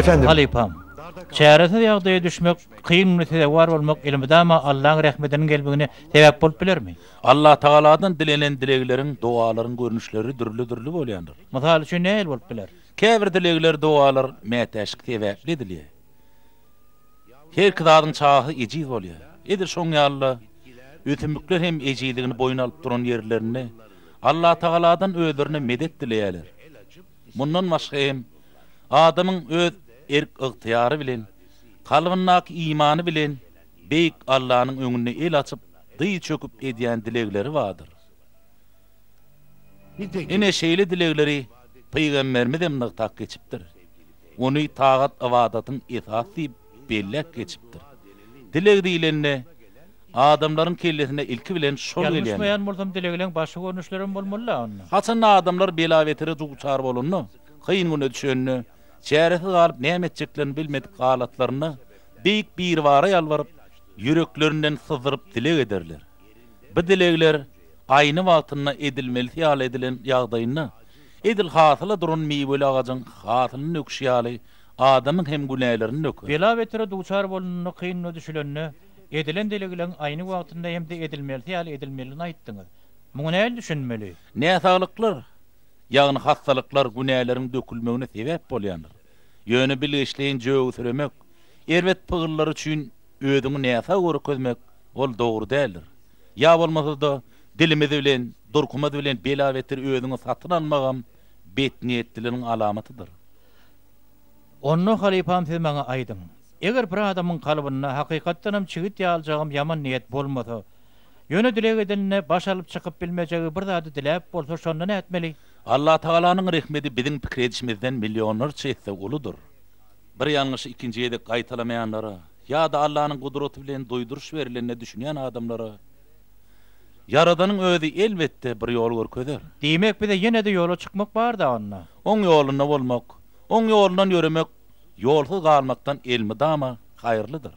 Efendim. Halypam, çäresiz ýagdaýa düşmek, kyn güne sezewar bolmak elmydama Allaň rehmediniň gelmegine sebäp bolup bilermi? Allatagaladan dilenen dilegleriň, dogalaryň görnüşleri dürli-dürli bolýandyr. Mysal üçin nähili bolup biler? Käbir dilegler, dogalar mätäçlik sebäpli edilýär. Herki zadyň çagasy ejiz bolýar. Edil şoň ýaly-da, ösümlikler hem ejizligini boýun alyp duran ýerlerinde Allatagaladan özlerine medet dileýärler. Mundan başga hem, adamyň öz erk-ygtyýary bilen, kalbyndaky imany bilen Beýik Allanyň öňünde el açyp, dyz çöküp edýän dilegleri bardyr. Ine, şeýle dilegleri Pygamberimizem nygtap geçipdir. Ony tagat-ybadatyň esasy diýip belläp geçipdir. Dileg diýlende, adamlaryň kellesine ilki bilen şol gelýändir. Ýalňyşmaýan bolsam dilegleň başga görnüşlerem bolmaly-la onda. Haçanda adamlar bela-betere duçar bolanda, kyn güne düşende, çäresiz galyp näme etjeklerini bilmedik halatlarynda Beýik Biribara ýalbaryp, ýüreklerinden syzdyryp dileg ederler. Bu dilegler aýny wagtynda edilmelisi ýaly edilen ýagdaýynda, edil hasyla duran miweli agajyň hasylyny döküşi ýaly adamyň hem günälerini döker. Bela-betere duçar bolnanda, kynyna düşülende, edilen dilegleň aýny wagtynda hem-de edilmelisi ýaly edilmelidigini aýtdyňyz. Muňa nähili düşünmeli? Näsaglyklar, ýagny hassalyklar günäleriň dökülmegine sebäp bolýandyr. Ýöne bilgeşleýin jögüsiremek, erbet pygyllar üçin özüňi näsag görkezmek ol dogry däldir. Ýa bolmasa-da dilimiz bilen, durkumyz bilen bela-beter özüňi satyn almagam betniýetliligiň alamatydyr. Onda halypam siz maňa aýdyň, eger bir adamyň kalbynda hakykatdanam çigit ýalyjagam ýaman niýet bolmasa, ýöne dileg edeninde baş alyp çykyp bilmejegi bir zady diläp bolsa şonda nätmeli? Allatagalanyň rehmedi biziň pikir edişimizden millionlarça esse uludyr. Bir ýalňyşy ikinji gezek gaýtalamaýanlara ýa-da Allanyň gudraty bilen duýduryş berilende düşünýän adamlara Ýaradanyň özi elbetde bir ýol görkezer. Diýmek bize ýene-de ýola çykmak bar-da onda. Oň ýolunda bolmak, oň ýolundan ýöremek ýolsuz galmakdan elmydama haýyrlydyr.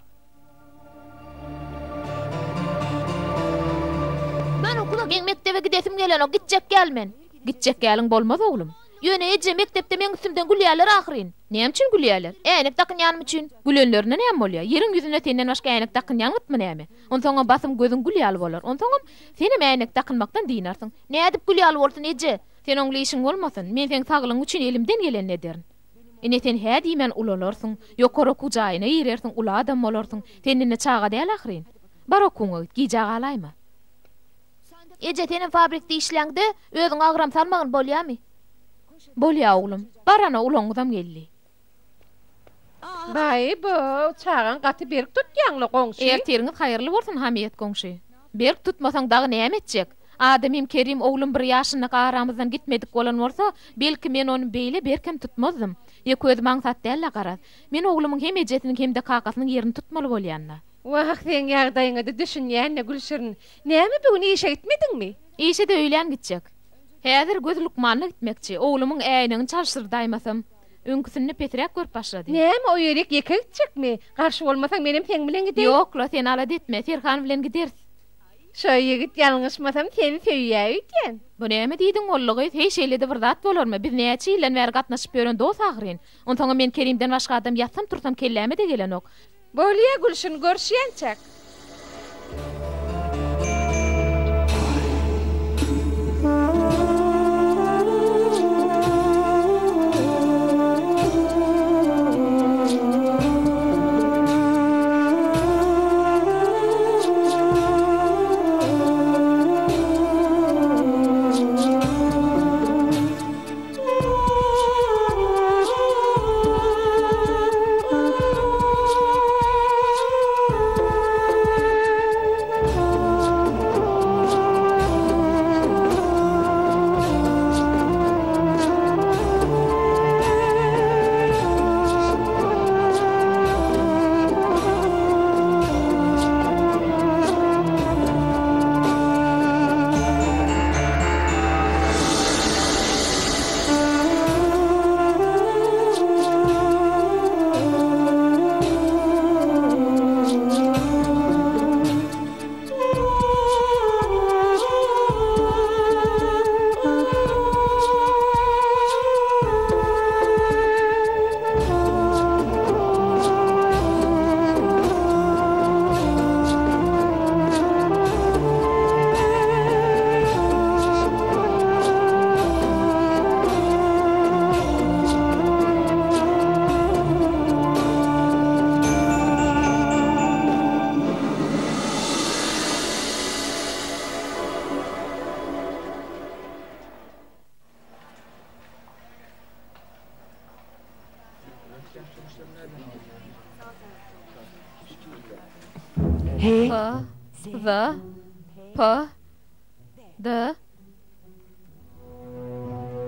Meň mekdebe gidesim gelenok, gitjek däl men. Gitjek däliň bolmaz oglum. Ýöne eje, mekdepde meň üstümden gülýärler ahyryn. Näme üçin gülýärler? Äýnek dakynýanym üçin. Gülenlerinde näme bolýar? Ýeriň ýüzünde senden başga äýnek dakynýan gytmy näme? Onsoňam basym gözüň gül ýaly bolar. Onsoňam, senem äýnek dakynmakdan dynarsyň. Nädip gül ýaly bolsun, eje? Sen oňly işiň bolmasyn. Men seň saglygyň üçin elimden gelenini ederin. Ine sen hä diýmän ulalarsyň, ýokary okuw jaýyna girersiň, uly adam bolarsyň. Sen indi çaga däl ahyryn. Bar okuwyňa git, gijä galaýma. Eje, senem fabrikde işläňde, özüňe agram salmagyn, bolýamy? Bolýa, oglum. Bar ana, ulagyňyzam geldi. Baý-bow, çagaň gaty berk tutýaň-la, goňşy. Ertiriňiz haýyrly bolsun, Hamiýet goňşy. Berk tutmasaň dagy näme etjek? Adamym Kerim oglum bir ýaşyndaka aramyzdan gitmedik bolan bolsa, belki men ony beýle berkem tutmazdym. Ýeke özüm aňsat däl-le garaz. Men oglumyň hem ejesiniň hem-de kakasynyň ýerini tutmaly bolýan-da. Wah, seň ýagdaýyňa-da düşünýän-le, Gülşirin. Näme bu gün işe gitmediňmi? Işe-de öýlän gitjek. Häzir göz lukmanyna gitmekçi. Oglumyň äýnegini çalşyrdaýmasam, öňküsinde pesräk görüp başlady. Näme, o ýerik ýeke gitjekmi? Garşy bolmasaň, menem seň bilen gideýin. Ýok-la, sen alada etme, Serhan bilen gideris. Şo ýigit ýalňyşmasam seni söýýä öýdýän. Bu näme diýdiň boldy gyz, heý şeýle-de bir zat bolarmy, biz näçe ýyldan bäri gatnaşyp ýören dos ahyryn. Onsoňam men Kerimden başga adam ýatsam tursam kelläme-de gelenok. Bolýa Gülşirin görüşýänçäk. P, Z, P, D.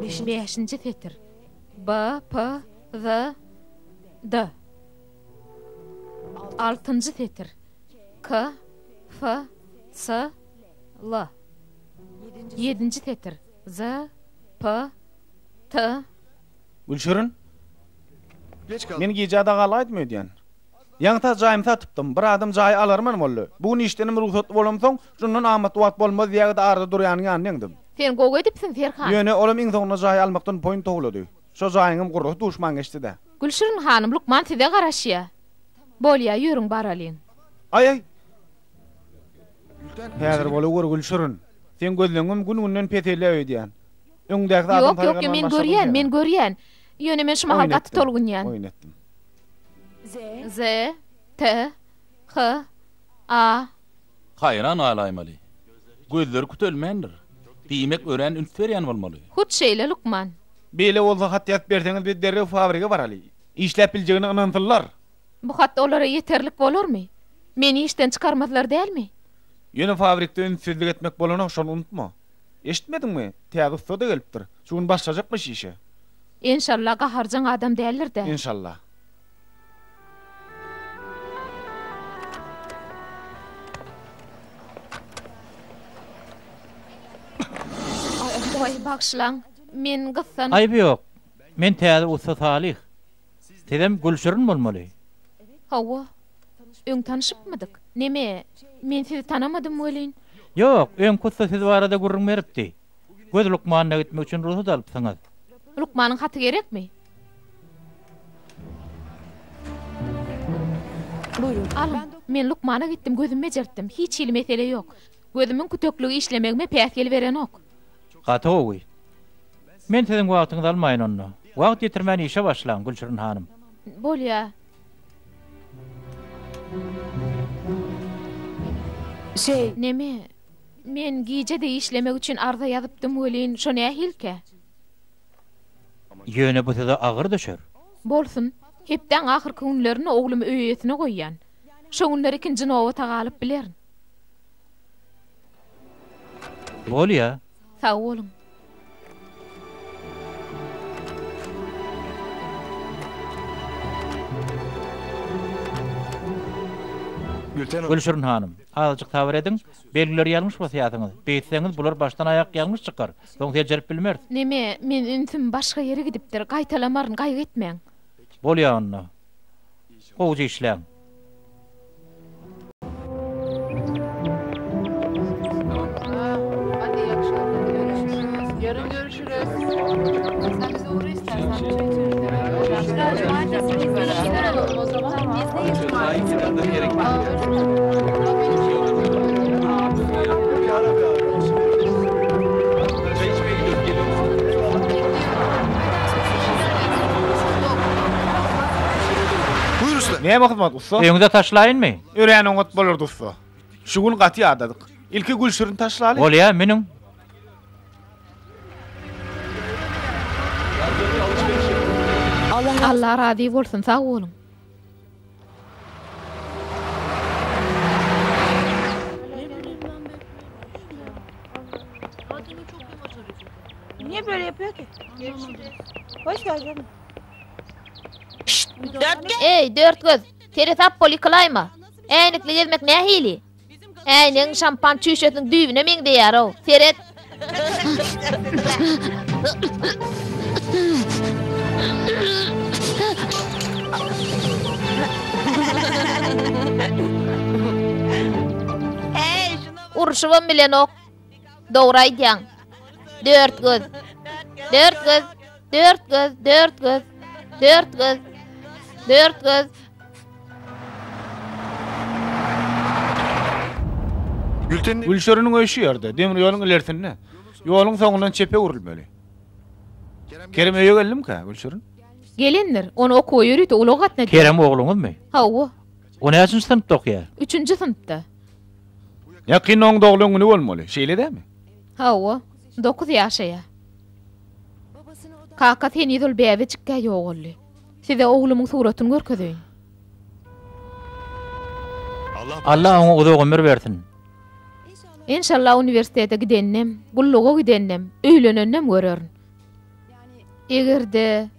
Bäşinji setir. B, P, Z, D. Altynjy setir. K, F, S, L. Ýedinji setir. Z, P, T. Gülşirin. Men gijä-de galaýdym öýdýän. Ýaňy tas jaýymy satypdym. Bir adam jaýy alarman boldy. Bu gün işdenem rugsatly bolamsoň, şundan amatly wagt bolmaz diýäge-de arada durýanyň ýanyna eňdim. Sen gowy edipsiň, Serhan. Ýöne olam iň soňunda jaýy almakdan boýun towlady. Şo jaýyňam gurrasy duşman geçdi-dä. Gülşirin hanym, lukman size garaşýa. Bolýa, ýörüň baralyň. Aý-aý! Häzir bolaweri Gülşirin. Seň gözleňňem gün-günden peselýä öýdýän. Öňdäki zadyň Ýok, ýok, saýgarman men başladyň görýän, sen-ä. men görýän. Ýöne men şu mahal Oýun gaty etdim, tolgunýan. oýun etdim. Z, T, H, A. Haýran galaýmaly. Gözleri kütelmändir. Diýmek, örän üns berýän bolmaly. Hut şeýle, lukman. Beýle bolsa hat ýazyp berseňiz biz derrew fabrige baraly. Işläp biljegine ynansynlar. Bu hat olara ýeterlik bolarmy? Meni işden çykarmazlar dälmi? Ýöne fabrikde ünssüzlik etmek bolanok, şony unutma. Eşitmediňmi? Täze ussa-da gelipdir. Şu gün başlajakmyş işe. Enşalla gaharjaň adam däldir-dä. Enşalla. Goý, bagyşlaň. Men gyssanyp. Aýby ýok. Men täze ussa Salyh. Sizem Gülşirin bolmaly. Hawa. Öň tanyşypmydyk? Neme, men sizi tanamadym welin. Ýok, öňki ussa siz barada gürrüň beripdi. Göz lukmanyna gitmek üçin rugsat alypsyňyz. Lukmanyň haty gerekmi? Alyň. Men lukmana gitdim, gözümi bejertdim. Hiç hili mesele ýok. Gözümiň kütekligi işlemegime päsgel berenok. Gaty gowy. Men siziň wagtyňyzy almaýyn onda. Wagt ýitirmän işe başlaň, Gülşirin hanym. Bolýa. Neme, men gije-de işlemek üçin arza ýazypdym welin, şo nähilikä? Ýöne bu size agyr düşer. Bolsun. Hepdäň ahyrky günlerini oglumy öý eýesine goýýan. Şo günler ikinji nobata galyp bilerin. Bolýa. Sag boluň. Gülşirin hanym, azajyk sabyr ediň, belgileri ýalňyş basýarsyňyz. Beýtseňiz, bular başdan-aýak ýalňyş çykar. Soň seljerip bilmeris. Neme, men ünsüm başga ýere gidipdir. Gaýtalamaryn, gaýgy etmäň. Bolýa onda. Gowja işläň. Näme hyzmat ussa? Öýüňize taşlaýynmy? Örän oňat bolardy ussa. Şu gün gaty ýadadyk. Ilki Gülşirini taşlaly. Bolýa, münüň. Allah razy bolsun, sag boluň. Niye böyle yapıyor ki? Hoş geldin. Eý, dörtgöz, seresap bol ýykylaýma. Äýnekli gezmek nähili? Äýnegiň şampan çüýşesiniň düýbüne meňzeýär-ow. Seret. Urşubam bilenok. Dogry aýdýaň. Dörtgöz. Dörtgöz. Dörtgöz. Dörtgöz. Dörtgöz. Dörtgöz. Gülşiriniň öýi şu ýerde, demir ýoluň ilersinde. Ýoluň soňundan çepe öwrülmeli. Kerem öýe geldimikä, Gülşirin? Gelendir. Ony okuwa ýörite ulag gatnadýar. Kerem ogluňyzmy? Hawa. O näçinji synpda okaýar? Üçünji synpda. Ýakynda oň doglan güni bolmaly, şeýle dälmi? Hawa, dokuz ýaşaýar. Kakasy heniz ol bäbejikkä ýogaldy. Size oglumyň suratyny görkezeýin. Allah oňa uzak ömür bersin. Enşalla uniwersitete gideninem, gulluga gideninem, öýleneninem görerin. Eger-de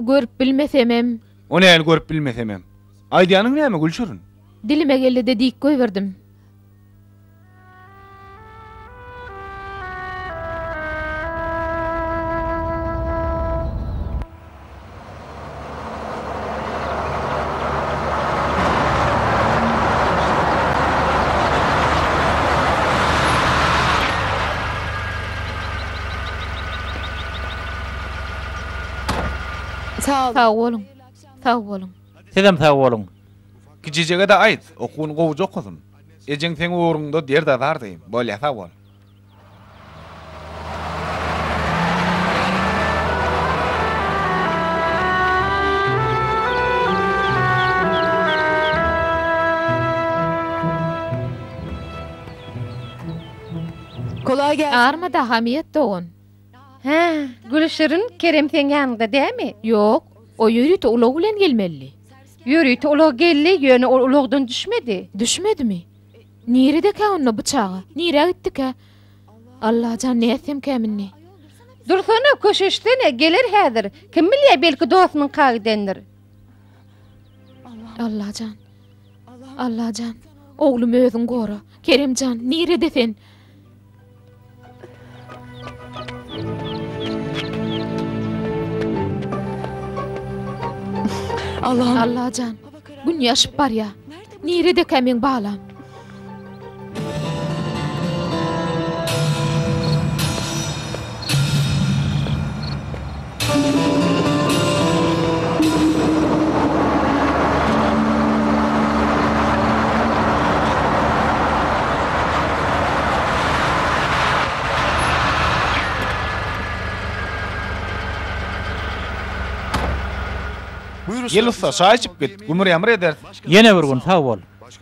görüp bilmesemem. O nähili görüp bilmesemem? Aýdýanyň näme, Gülşirin? Dilime geldi-de diýip goýberdim. Sag boluň. Sag boluň. Sizem sag boluň. Kiçijege-de aýt, okuwyny gowuja okasyn. Ejeň seň ugruňda derd-azardy. Bolýa, sag bol. Armada Hamiýet dogan. Hä, Gülşirin, Kerem seň ýanyňda dämi? Ýok, o ýörite ulag bilen gelmelidi. Ýörite ulag geldi, ýöne ol ulagdan düşmedi. Düşmedimi? Niredekä onda bu çaga? Nirä gitdikä? Allajan nätsemkäm indi? Dursana, köşeşsene, geler häzir. Kim bilýär, belki dostunyňka gidendir. Allajan, Allajan, oglumy özüň gora. Keremjan, nirede sen? Allajan, gün ýaşyp barýa. Niredekä meň balam? Gel ussa, çaý içip git, gümür-ýamyr ederis. Ýene bir gün, sag bol.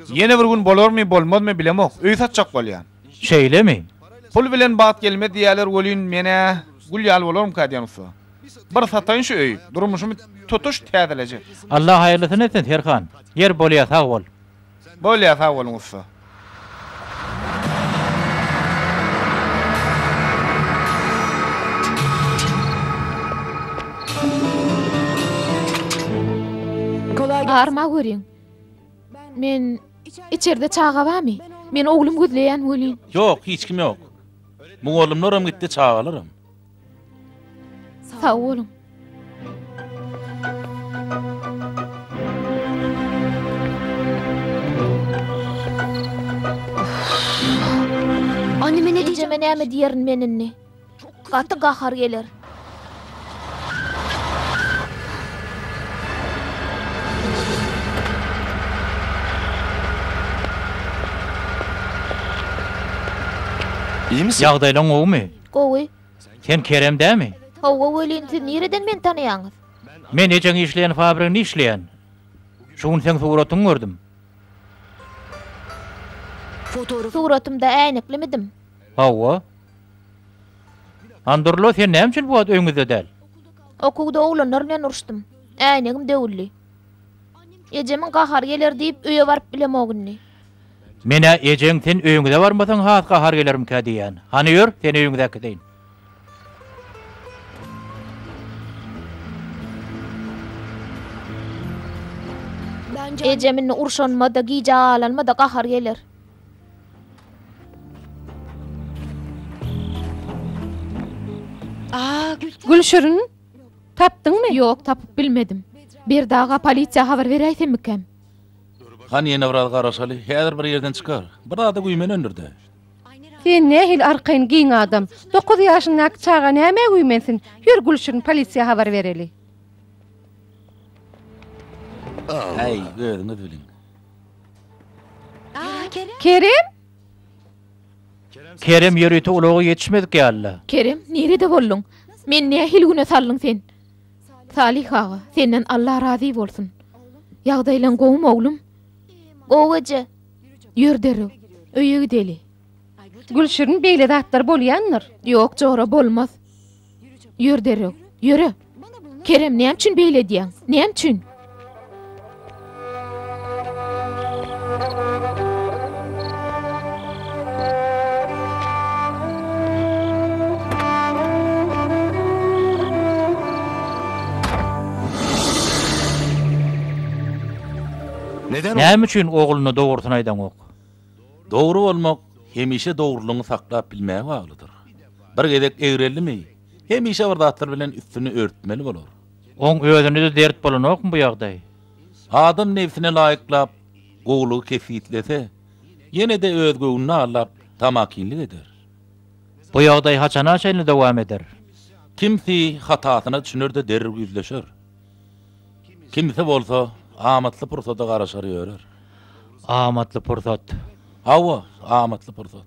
Ýene bir gün bolarmy, bolmazmy bilemok, öý satjak bolýan. Şeýlemi? Pul bilen bagt gelmez diýýäler welin, men-ä gül ýaly bolarmyka diýen ussa. Bir sataýyn şu öýi, durmuşymy tutuş täzelejek. Allah haýyrlysyny etsin, Serhan. Ýer bolýa, sag bol. Bolýa, sag boluň ussa. Arma görüň. Men içerde çaga barmy? Men oglum gözleýän welin. Ýok, hiç kim ýok. Mugallymlaram gitdi, çagalaram. Sag boluň. Ejeme näme diýerin men indi? Gaty gahar geler. Ýagdaýlaň gowumy? Gowy. Sen Kerem dämi? Hawa welin siz nireden meni tanaýaňyz? Men ejeň işleýän fabriginde işleýän. Şu gün seň suratyňy gördüm. Suratymda äýneklimidim? Hawa. Andurla, sen näme üçin bu wagt öýüňizde däl? Okuwda oglanlar bilen uruşdym. Äýnegim döwüldi. Ejemiň gahary geler diýip, öýe baryp bilemok indi. Men-ä ejeň sen öýüňize barmasaň has gahary gelermikä diýýän. Hany ýör, seni öýüňize äkideýin. Ejem indi urşanyma-da, gijä galanyma-da gahary geler. Gülşirin, tapdyňmy? Ýok, tapyp bilmedim. Berdi aga polisiýa habar beräýsemmikäm? Hany ýene biraz garaşaly, häzir bir ýerden çykar. Bir zada güýmenendir-dä. Sen nähili arkaýyn giň adam. Dokuz ýaşyndaky çaga nämä güýmensin? Ýör Gülşirin, polisiýa habar bereli. Äý, özüňiz biliň. Kerem? Kerem ýörite ulaga ýetişmedik ýaly-la. Kerem, nirede bolduň? Meni nähili güne saldyň sen? Salyh aga, senden Alla razy bolsun. Ýagdaýlaň gowumy, oglum? Gowy eje. Ýör derrew, öýe gideli. Gülşirin, beýle zatlar bolýandyr. Ýok, jora, bolmaz. Ýör derrew, ýöre! Kerem, näme üçin beýle edýäň? Näme üçin? Näme üçin ogluna dogrusyny aýdaňok? Dogry bolmak hemişe dogrulygyňy saklap bilmäge baglydyr. Bir gezek egreldimi, hemişe bir zatlar bilen üstüni örtmeli bolar. Oň özüne-de dert bolanokmy bu ýagdaý? Adam nebsine laýyklap, gowulygy kesgitlese, ýene-de öz göwnüni aldap, tamakinlik eder. Bu ýagdaý haçana çenli dowam eder? Kimsi hatasyna düşüner-de derrew ýüzleşer. Kimsi bolsa amatly pursada garaşar ýörer. Amatly pursat. Hawa, amatly pursat.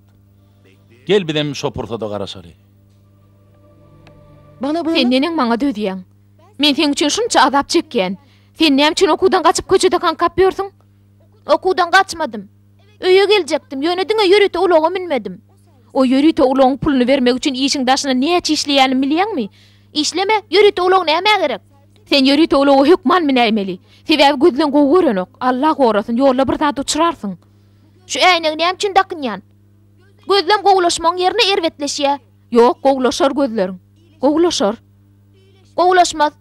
Gel bizem şo pursada garaşaly. Sen neneň maňa dözýäň? Men seň üçin şunça azap çekýän. Sen näme üçin okuwdan gaçyp köçede kaňkap ýörsüň? Okuwdan gaçmadym. Öýe geljekdim, ýöne diňe ýörite ulaga münmedim. O ýörite ulagyň puluny bermek üçin işiň daşynda näçe işleýänimi bilýäňmi? Işleme, ýörite ulag nämä gerek? Sen ýörite ulaga hökman münäýmeli. Sebäbi gözleň gowy görenok. Allah gorasyn, ýolda bir zada uçrarsyň. Şu äýnegi näme üçin dakynýan? Gözlem gowulaşmagyň ýerine erbetleşýär. Ýok, gowulaşar gözleriň. Gowulaşar. Gowulaşmaz.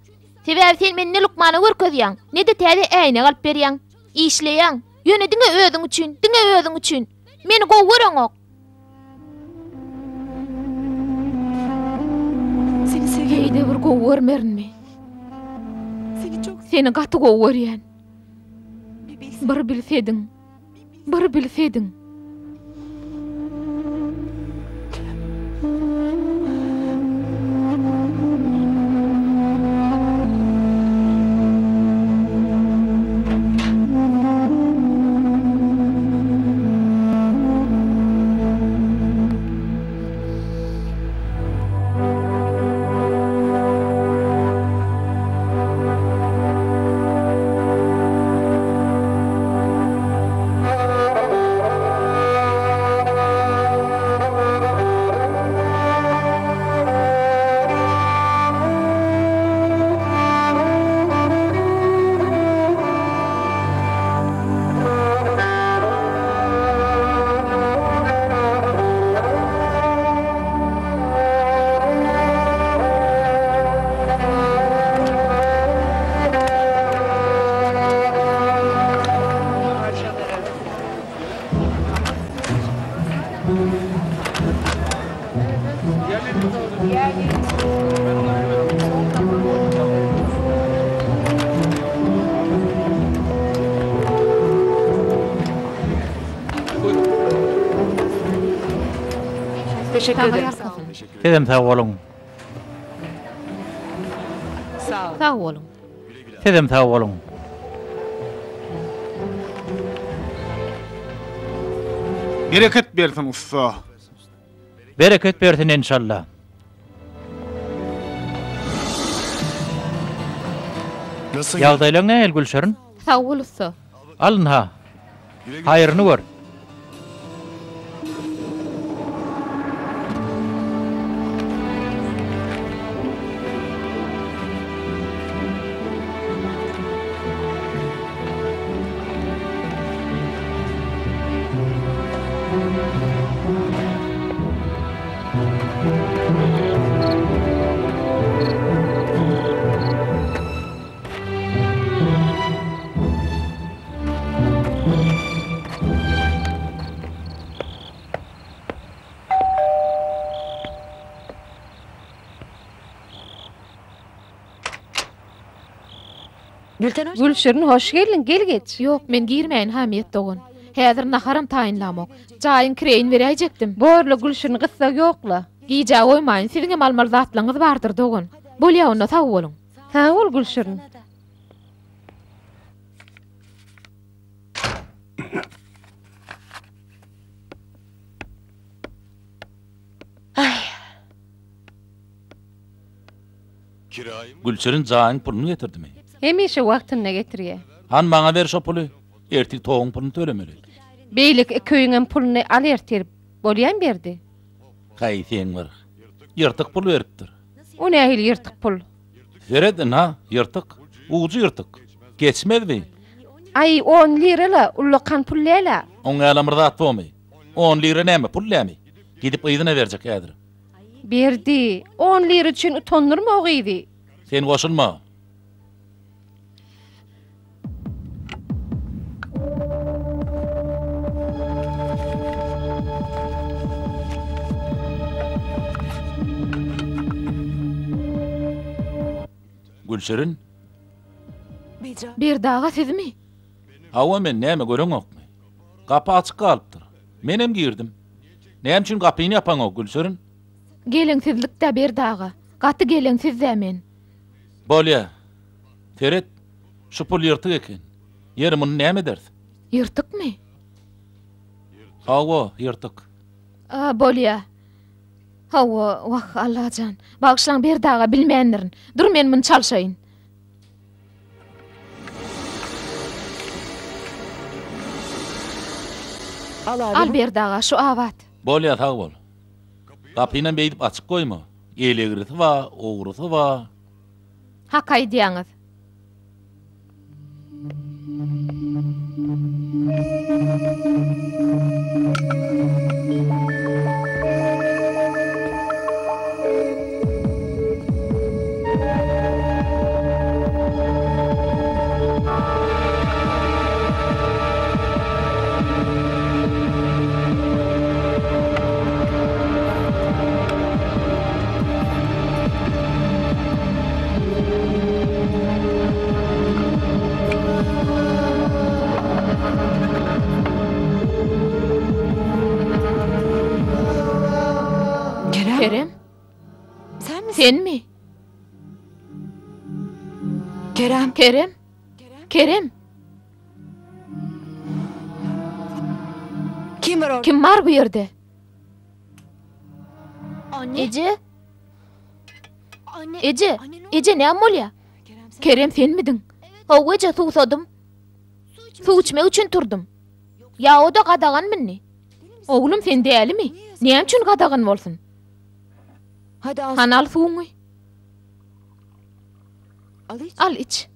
Sebäbi sen meni ne lukmana görkezýäň, ne-de täze äýnek alyp berýäň. Işleýäň. Ýöne diňe özüň üçin, diňe özüň üçin. Meni gowy göreňok. Heý-de bir gowy görmerinmi? Seni gaty gowy görýän. Bir bilsediň. Bir bilsediň. Sizem sag boluň. Sag boluň. Sizem sag boluň. Bereket bersin ussa. Bereket bersin enşalla. Ýagdaýlaň nähili Gülşirin? Sag bol ussa. Al ynha. Haýryny gör. Gülşirin hoş geldiň, gel geç. Ýok, men girmäýin Hamiýet dogan. Häzir naharam taýynlamok. Jaýyň kireýini beräýjekdim. Borla Gülşirin gyssag ýokla. Gijä goýmaýyn, siziňem almaly zatlaňyz bardyr dogan. Bolýa onda sag boluň. Sag bol Gülşirin. Gülşirin jaýyň puluny getirdimi? Hemişe wagtynda getirýä. Han maňa ber şo puly. Ertir toguň puluny tölemeli. Beýleki öýüňem puluny al ertir. Bolýamy Berdi? Haý seň bir. Ýyrtyk pul beripdir. O nähili ýyrtyk pul? Seret ynha, ýyrtyk. Ujy ýyrtyk. Geçmez bi. Aý, on lira-la, ullakan pul däl-ä. Oň ýalam bir zat bormy? On lira näme, pul dämi? Gidip yzyna berjek häzir. Berdi, on lira üçin utandyrma o gyzy. Sen goşulma. Gülşirin. Berdi aga sizmi? Hawa men näme göreňokmy? Gapy açyk galypdyr. Menem girdim. Näme üçin gapyny ýapaňok Gülşirin? Geleňsizlik-dä Berdi aga. Gaty geleňsiz-dä men. Bolýa. Seret, şu pul ýyrtyk eken. Ýeri, muny näme ederis? Ýyrtykmy? Hawa, ýyrtyk. A, bolýa. Hawa, wah, Allajan. Bagyşlaň Berdi aga, bilmändirin. Dur, men muny çalşaýyn. Al Berdi aga, şu abat. Bolýa, sag bol. Gapynam beýdip açyk goýma. Elegrisi bar, ogrusy bar. Hak aýdýaňyz. Kerem? Senmi? Kerem. Kerem? Kerem? Kim bar bu ýerde? Eje? Eje, eje näme bolýar? Kerem senmidiň? Hawa eje, suwsadym. Suw içmek üçin turdum. Ýa o-da gadaganmy indi? Oglum sen dälimi? Näme üçin gadagan bolsun? Hany al suwuňy. Al iç.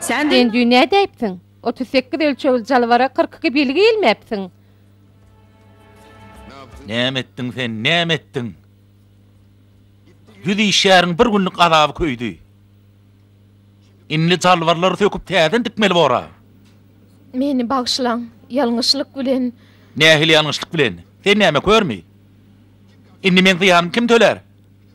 Sen düýn nädäýipsiň? 38 ölçegli jalbara 42 belgi ilmäpsiň. Näme etdiň sen, näme etdiň? Yüz işgäriň bir günlük azaby köýdi. Indi jalbarlary söküp täzeden dikmeli bor-a. Meni bagyşlaň, ýalňyşlyk bilen. Nähili ýalňyşlyk bilen? Sen näme, körmi? Indi meň zyýanymy kim tölär?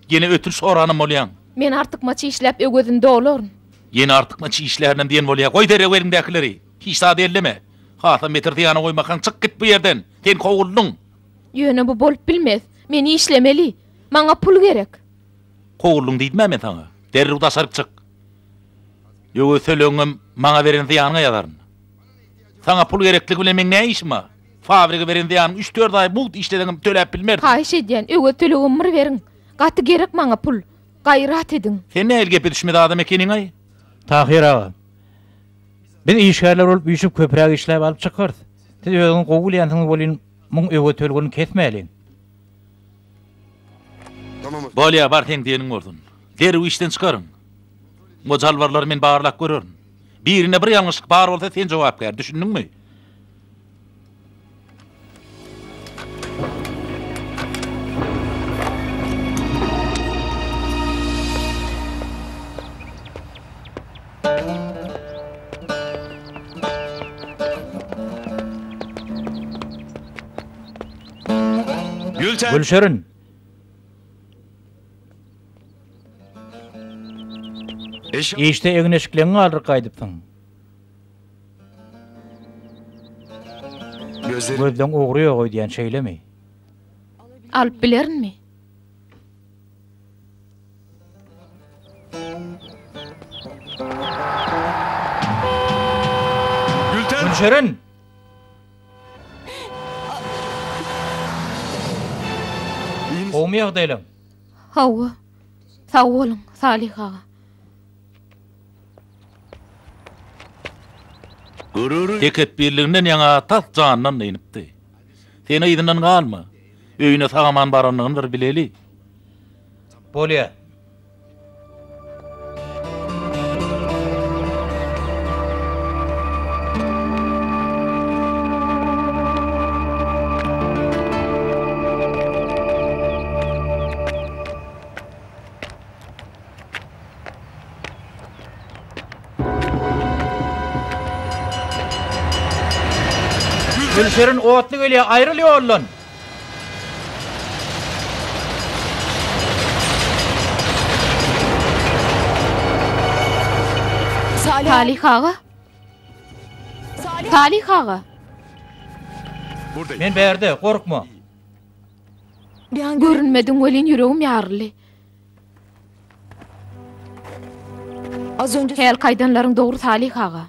Ýene ötünç soranam bolýaň. Men artykmaç işläp öwezini dolaryn. Ýene artykmaç işlärinem diýen bolýa. Goý derrew eliňdäkileri. Hiç zady elleme. Hasam beter zyýana goýmakaň çyk git bu ýerden. Sen kowuldyň. Ýöne bu bolup bilmez. Men işlemeli. Maňa pul gerek. Kowuldyň diýdim-ä men saňa. Derrew daşaryk çyk. Öwez tölegiňem maňa beren zyýanyňa ýazaryn. Saňa pul gerekligi bilen meň nä işim bar? Fabrige beren zyýanyňy üç-dört aý mugt işleseňem töläp bilmersiň. Haýyş edýän, öwez tölegimi bir beriň. Gaty gerek maňa pul. Gaýrat ediň. Sen nähili gepe düşmez adam ekeniň-aý? Tahyr aga, biz işgärler bolup üýşüp köpräk işläp alyp çykarys. Siz özüňiz gowy bilýänsiňiz welin, muň öwez tölegini kesmäliň. Bolýa, bar seň diýeniň bolsun. Derrew işden çykaryň. O jalbarlary men barlap görerin. Birinde bir ýalňyşlyk bar bolsa sen jogapkär, düşündiňmi? Gülşirin! Işde egin-eşikleňi galdyryp gaýdypsyň. Gözleň ugry ýok öýdýän, şeýlemi? Alyp bilerinmi? Gülşirin! Gowumy ýagdaýlaň? Hawa. Sag boluň, Salyh aga. Tekepbirliginden ýaňa tas janyndan dynypdy. Sen yzyndan galma. Öýüne sag-aman baranyny bir bileli. Bolýa. Gülşirin otly gelýär, aýryl ýoldan. Salyh aga. Salyh aga. Men bärde, gorkma. Görünmediň welin ýüregim ýaryldy. Hälki aýdanlaryň dogry Salyh aga.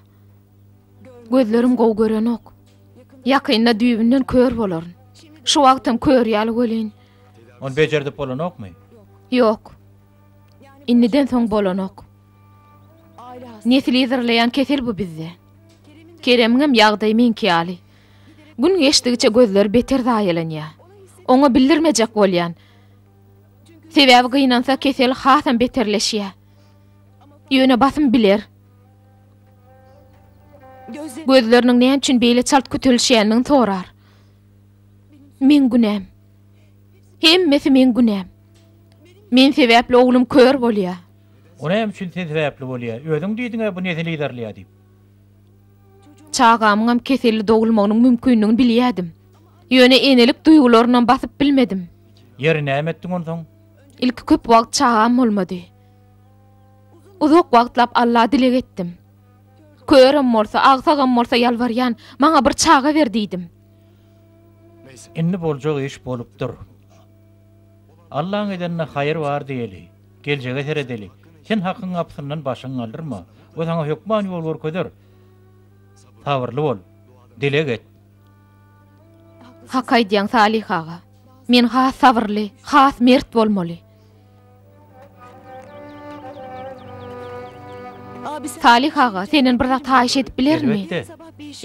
Gözlerim gowy görenok. Ýakynda düýbünden kör bolaryn. Şu wagtam kör ýaly welin. Ony bejerdip bolanokmy? Ýok. Indiden soň bolanok. Nesil yzarlaýan kesel bu bizde. Keremiňem ýagdaýy meňki ýaly. Gün geçdigiçe gözleri beter zaýalanýar. Oňa bildirmejek bolýan. Sebäbi gynansa kesel hasam beterleşýär. Ýöne basym biler. Gözleriniň näme üçin beýle çalt kütelişýändigini sorar. Meň günäm. Hemmesi meň günäm. Men sebäpli oglum kör bolýar. O näme üçin sen sebäpli bolýar? Özüň diýdiň-ä bu nesil yzarlaýar diýip. Çagamyňam keselli dogulmagynyň mümkindigini bilýärdim. Ýöne enelik duýgularynam basyp bilmedim. Ýeri näme etdiň onsoň? Ilki köp wagt çagam bolmady. Uzak wagtlap Alla dileg etdim. Körem bolsa, agsagam bolsa ýalbarýan, maňa bir çaga ber diýdim. Indi boljak iş bolupdyr. Allaň edeninde haýyr bar diýeli. Geljege seredeli. Sen Hakyň gapysyndan başyňy galdyrma. O saňa hökman ýol görkezer. Sabyrly bol. Dileg et. Hak aýdýaň Salyh aga. Men has sabyrly, has mert bolmaly. Salyh aga, senden bir zat haýyş edip bilerinmi? Elbetde.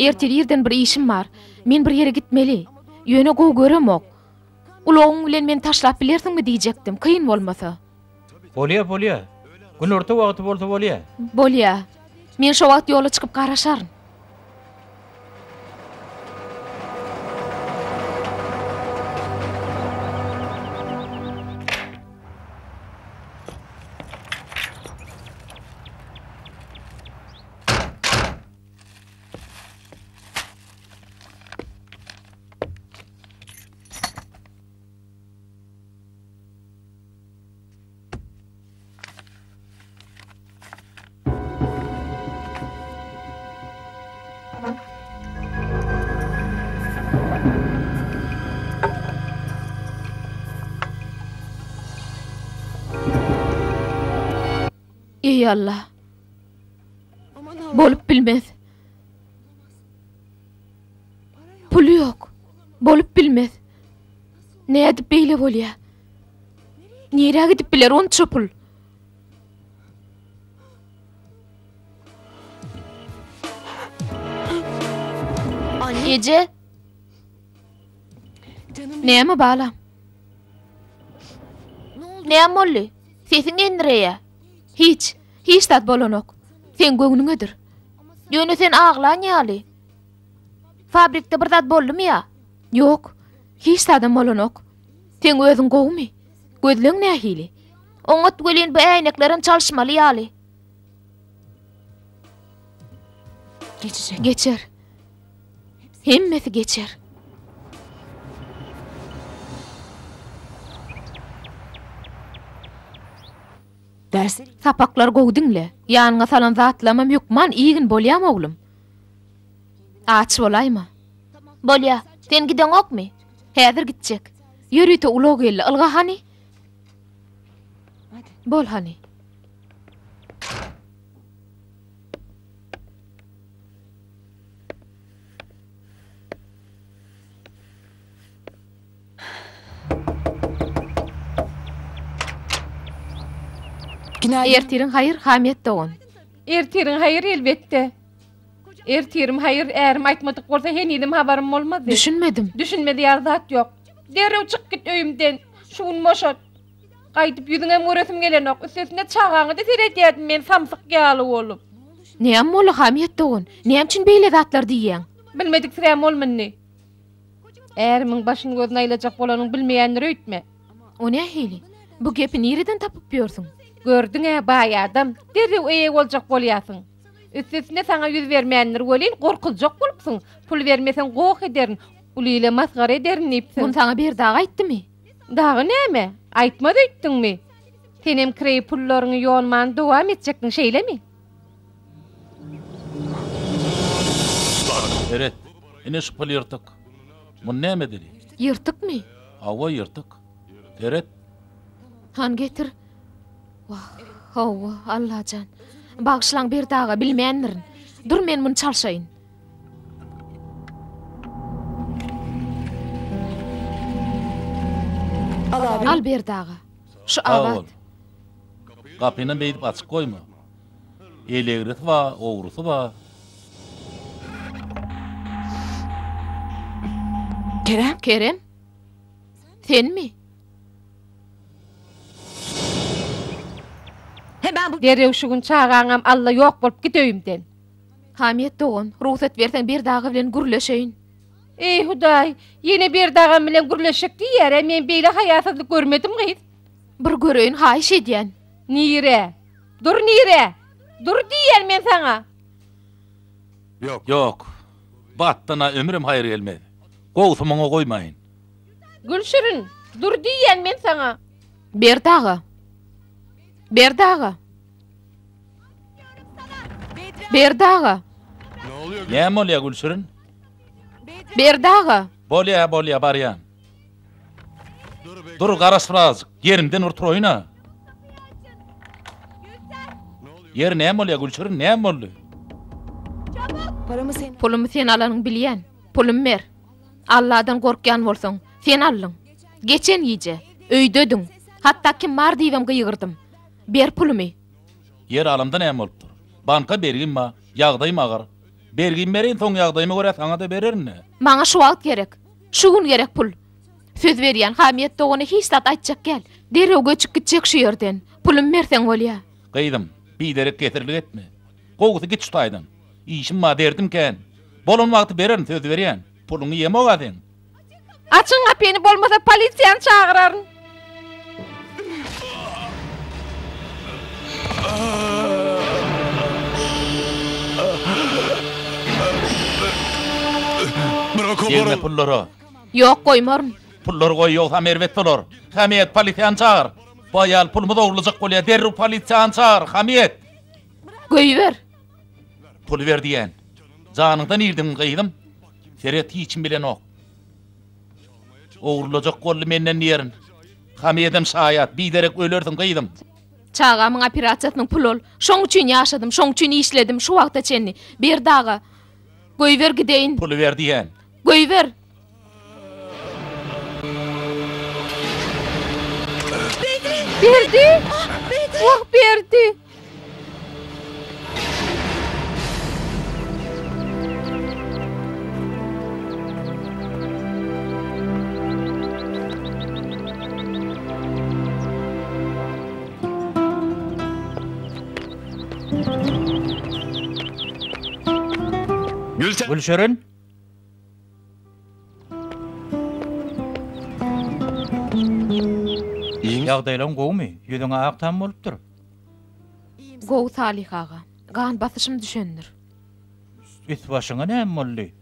Ertir irden bir işim bar. Men bir ýere gitmeli. Ýöne gowy göremok. Ulagyň bilen meni taşlap bilersiňmi diýjekdim, kyn bolmasa. Bolýa, bolýa. Günorta wagty bolsa bolýa. Bolýa. Men şo wagt ýola çykyp garaşaryn. Eý Alla. Bolup bilmez. Pul ýok. Bolup bilmez. Nädip beýle bolýa? Nirä gidip biler onça pul? Eje. Näme balam? Näme boldy? Sesiň endireýä. Hiç, hiç zat bolanok. Seň göwnüňedir. Ýöne sen aglan ýaly. Fabrikde bir zat boldumy ýa? Ýok, hiç zadam bolanok. Seň özüň gowumy? Gözleň nähili? Oňat welin bu äýneklerem çalyşmaly ýaly. Geçecek. Geçer. Hemmesi geçer. Sapaklary gowy diňle. Ýanyňa salan zatlamam hökman iýgin bolýamy oglum? Aç bolaýma. Bolýa. Sen gideňokmy? Häzir gitjek. Ýörite ulag geldi. Ylga hany? Bol hany. Ertiriň haýyr, Hamet dogan. Ertiriň haýyr, elbetde. Ertirim haýyr, ärim aýtmadyk bolsa henizem habarym bolmazdy. Düşünmedim. Düşünmez ýaly zat ýok. Derrew çyk git öýümden. Şu gün boşat. Gaýdyp ýüzüňem göresim gelenok. Üstesine çagaňa-da seredýärdim men samsyk ýaly bolup. Näme boldy, Hamet dogan? Näme üçin beýle zatlar diýýäň? Bilmediksirän bolma indi. Ärimiň başyny gözüni aýlajak bolanyň bilmeýändir öýtme. O nähili? Bu gepi nireden tapyp ýörsüň? Gördüň-ä, baý adam, derrew eýe boljak bolýarsyň. Üstesine saňa ýüz bermändir welin, gorkuzjak bolupsyň. Pul bermeseň goh ederin, uly ile masgara ederin diýipsiň. Muny saňa Berdi aga aýtdymy? Dagy näme? Aýtmaz öýtdüňmi? Senem kireý pullaryňy ýonmany dowam etjekdiň, şeýlemi? Seret, ine şu pul ýyrtyk. Muny näme edeli? Ýyrtykmy? Hawa, ýyrtyk. Seret. Han getir. Wah, hawa, Allajan. Bagyşlaň Berdi aga, bilmändirin. Dur men muny çalşaýyn. Al Berdi aga. Şu abat. Gapynam beýdip açyk goýma. El egrisi bar, ogrusy bar. Kerem? Kerem? Senmi? Derrew şu gün çagaňam alla ýok bolup git öýümden. Hamyt dogan, rugsat berseň Berdi aga bilen gürleşeýin. Eý Hudaý, ýene Berdi agam bilen gürleşjek diýýär-ä, men beýle haýasyzlyk görmedim gyz. Bir göreýin haýyş edýän. Nirä? Dur nirä? Dur diýýän men saňa. Ýok. Bu atdan-a ömrüm haýyr gelmez. Gowusy muňa goýmaýyn. Gülşirin, dur diýýän men saňa. Berdi aga. Berdi aga. Berdi aga. Näme bolýa Gülşirin? Berdi aga. Bolýa, bolýa, barýan. Dur, garaş birazjyk. Ýerimden bir turaýyn-a. Ýeri näme bolýa Gülşirin, näme boldy? Pulumy sen alanyňy bilýän. Pulumy ber. Alladan gorkýan bolsaň, sen aldyň. Geçen gije, öýdediň. Hatda kim bar diýibem gygyrdym. Ber pulumy. Ýer alamda näme bolupdyr? Banka bergim bar, ýagdaýym agyr. Bergimi bereýin, soň ýagdaýyma görä saňa-da bererin-dä. Maňa şu wagt gerek. Şu gün gerek pul. Söz berýän, Hamyýet dogana hiç zat aýtjak däl. Derrew göçüp gitjek şu ýerden. Pulumy berseň bolýa. Gyzym, biderek kesirlik etme. Gowusy git şu taýdan. Işim bar, derdim kän. Bolan wagty bererin, söz berýän. Puluňy iýemok-a seň. Açyň gapyny bolmasa polisiýany çagyraryn. Degme pullara. Ýok goýmaryn. Pullary goý ýogsam erbet bolar. Hamiýet polisiýany çagyr. Bu aýal pulumyzy ogurlajak bolýar derrew polisiýany çagyr Hamiýet. Goýber. Puly ber diýen. Janyňdan irdiň gyzym. Seret hiç kim bilenok. Ogurlajak boldy menden diýerin. Hamyýedem şaýat, biderek ölersiň gyzym. Çagamyň operasiýasynyň puly ol. Şoň üçin ýaşadym, şoň üçin işledim şu wagta çenli. Berdi aga, goýber gideýin. Puly ber diýýän. Goýber! Berdi! Wah, Berdi! Gülşirin! Ýagdaýlaň gowumy? Ýüzüň ak tam bolupdyr. Gowy Salyh aga. Gan basyşym düşendir. Üst-başyňa näme boldy?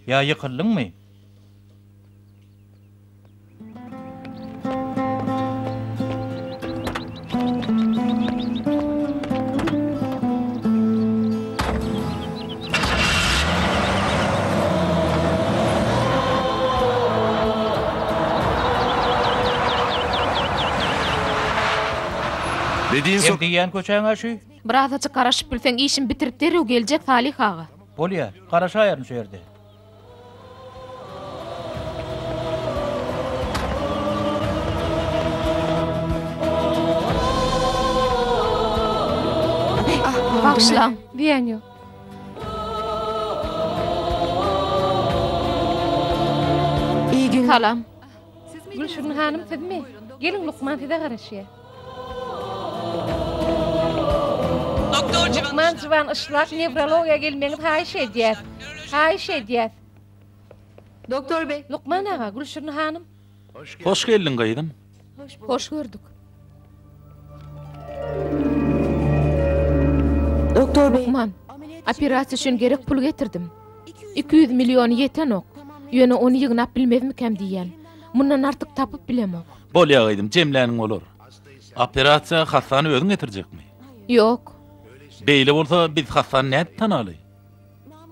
Ýa ýykyldyňmy? Seň diýýän köçäň-ä şu. Birazajyk garaşyp bilseň, işimi bitirip derrew geljek, Salyh aga. Bolýa, garaşaýaryn şu ýerde. Bagyşlaň. Zyýan ýok. Salam. Gülşirin hanym sizmi? Geliň lukman size garaşýar. Lukman Jywan Yşlak newrologiýa gelmegiňizi haýyş edýäs. Haýyş edýäs. Doktor bey. Lukman aga, Gülşirin hanym. Hoş geldiň gyzym. Hoş gördük. Doktor bey. Lukman, operasiýa üçin gerek pul getirdim. 200 milliony ýetenok. Ýöne ony ýygnap bilmezmikäm diýýän. Mundan artyk tapyp bilemok. Bolýa gyzym, jemläniň bolar. Operasiýa hassany özüň getirjekmi? Ýok. Beýle bolsa biz hassany nädip tanaly?